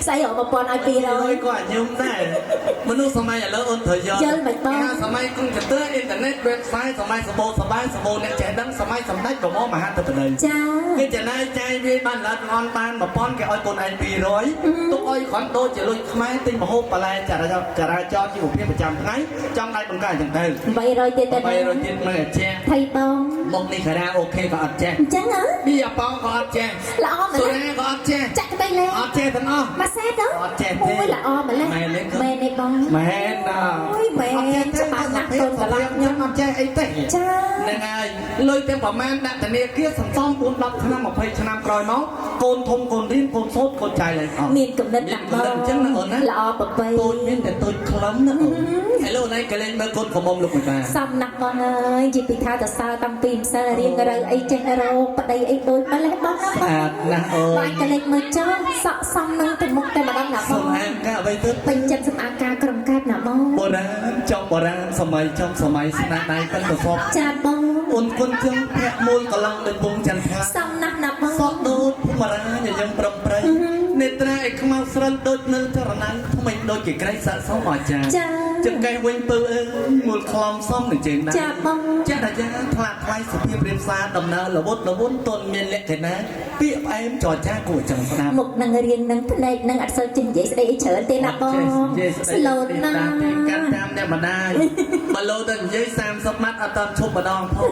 ស្អី1000ឲ្យ200 200ក៏អញឹមដែរមនុស្សសម័យឥឡូវអូនត្រូវយល់ យល់មិនបង គេហៅសម័យកុំព្យូទ័រអ៊ីនធឺណិត website សម័យសម្បូរសបាយសម្បូរអ្នកចេះដឹងសម័យសម្ដេចប្រមមហាធិបតី ចា គេចំណាយចាយវាបានឡើងអន់បាន1000គេឲ្យកូនឯង200ទុកឲ្យគ្រាន់ដូចជាលុយខ្មែរទិញម្ហូបបន្លែចរាចរណ៍ចរាចរណ៍ជីវភាពប្រចាំថ្ងៃចង់ឲ្យបង្កើតអញ្ចឹងទៅ 800ទៀតទៅ 300ទៀតមិនចេះ ថៃបង មកនេះខារ៉ាអូខេក៏អត់ចេះ អញ្ចឹងហ៎ ប៊ីអាប៉ោងក៏អត់ចេះ ល្អម្ សូ ល៉េះ រ៉ាក៏អត់ចេះ ចាក់ក្តីលេ អត់ចេះទាំងអស់ មួយសែត អត់ចេះទេ អូយល្អម្ល៉េះ មែនទេ មែនទេបង មែនណា អូយមែនច្បាស់ណាស់កូនកន្លះ ខ្ញុំអត់ចេះអីទេ ចា ហ្នឹងហើយលុយទាំងប្រមាណដាក់ធនាគារសន្សំ4 10ឆ្នាំ20ឆ្នាំក្រោយមកកូនធំកូនរៀនកូនសូត្រកូនចាយឡើងអស់ មានកំណត់ មាន ណាស់បង កំណត់អញ្ចឹងណាអូនណា ល្អប្រពៃ តូចមានតែតូចខ្លឹមណាអូនឥឡូវណៃក៏លេងមើលកូនក្រមុំលោកមួយបាទ សំណាក់បងអើយជាពីថាតសើតាំងពីម្សិលរៀងរូវអីចេះរោគប្តីអីដូចម្លេះបងណា ស្អាតណាស់អូ បា ន នក៏លេចមើលចោលសក់សំនឹងទៅមុខតែម្ដងណាបង សំអាងការអ្វីទៅ ពេញចិត្តសម្អាតការក្រុមកាត់ណាបង បុរាណចង់បុរាណសម័យចំសម័យស្នាដៃប៉ិនប្រសព ចាបង អូនគុណចឹងភ័ក្រមូលកឡងដូចពងចន្ទថា សំណាស់ណាបង សក់ដូចភូមិរាញញឹមប្រំប្រៃនេត្រាឯខ្មៅស្រិលដូចនៅចរណៃថ្មីដូចជាក្រៃស័កសមអស្ចារ្យ ចា ចង្កេះវិញពៅអើយមូលខ្លំសំនឹងជើងដែរ ចាបង ចារយាថ្លាថ្លៃសុភាពរៀបសារដំណើរលវត់លវន់ទន់មានលក្ខណៈពាក្យផ្អែមចរចាគួរចង់ស្ដាប់ មុខនឹងរៀងនឹងភ្នែកនឹងអត់សូវចេះនិយាយស្ដីអីច្រើនទេណាបង និយាយស្ដី ស្លូតណាស់ តាមទេកាត់តាមអ្នកម្ដាយបើលោទៅនិយាយ30ម៉ាត់អត់តាមឈប់ម្ដងផង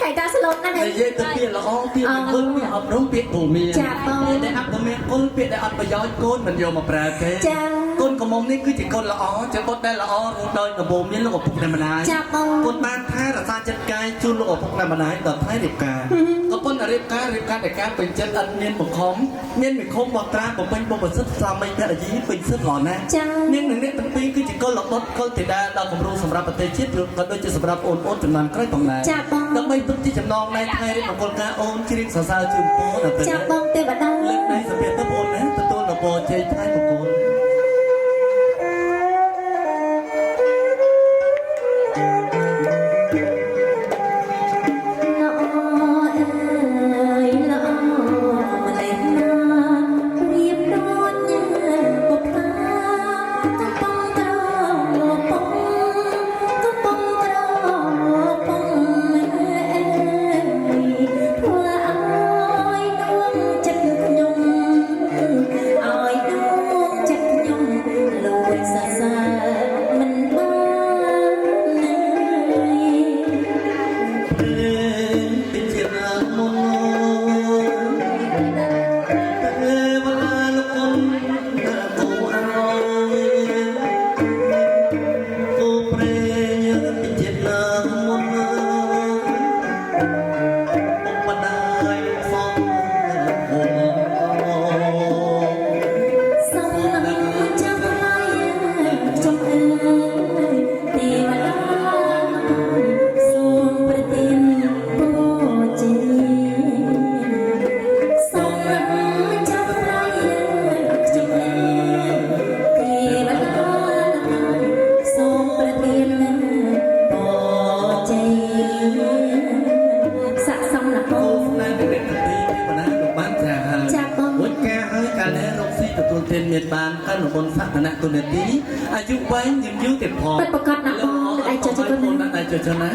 ហើយតាស្លូតណាស់ និយាយទៅពាក្យល្អពាក្យមង្គលពាក្យអប់រំពាក្យភូមិ ចាបង ពាក្យដែលអបមង្គលពាក្យដែលអត់ប្រយោជន៍កូនមិនយកមកប្រើទេ ចា កូនកំមុំនេះគឺជាកូនល្អជាបុត្រដែលល្អរួមដោយដំបូន្មានលោកឪពុកម្ដាយ ចាបង កូនបានថែរក្សាចិត្តកាយជូនលោកឪពុកម្ដាយដល់ថ្ងៃរៀបការក៏ប៉ុន្តែរៀបការរៀបការតែការពេញចិត្តអត់មានបង្ខំមានវិខុំបោះត្រាបំពេញបុព្វសិទ្ធិស្វាមីភរិយាពេញសិទ្ធិល្អណាស់ ចា នាងនិងអ្នកទាំងពីរគឺជាកុលបុត្រកុលធីតាដល់គំរូសម្រាប់ប្រទេសជាតិក៏ដូចជាសម្រាប់អូនអូនចំនួនក្រោយផងដែរ ចាបង ដើម្បីទុកជាចំណងនៃថ្ងៃរៀបមង្គលការអូនជ្រៀងសរសើរជូនពរដល់ពេល ចាបងទេវតា លើកដៃសំភារទៅអូនណាទទួលដល់ពរជ័យថ្ងៃមង្គល ល្អអើយល្អម្លេះណាប្រៀបដូចញ៉ាបុប្ផាកំពុងក្រពុំកំពុងក្រពុំអើយធ្វើឲ្យដួងចិត្តខ្ញុំឲ្យដួងចិត្តខ្ញុំលួចសរសើរមិនបានណាយ ពេលពិចារណាមុនទេវតាលោកគុណដល់គូអើយគូព្រេងពិចារណាមុនពុកម្ដាយសំអូ សូមនឹងចាំថ្លៃចំអើយទេវតាសូមប្រទានពរជ័យសូមនឹងចាំថ្លៃចំអើយទេវតាសូមប្រទានពរជ័យស័ក្តិសមណាស់ប គូ ង ស្នេហ៍ពីអ្នកទាំងពីរទេវតាលោកបានចាហើយ ចាបង រួចការហើយកាលនេះរកស៊ីទទួលទានមានបានកាន់បុណ្យសក្តានៈទុនទីអាយុវែងយឺនយូរទៀតផង ពិតប្រាកដណាស់បងដៃចុះចុះ ណាដៃចុះចុះណា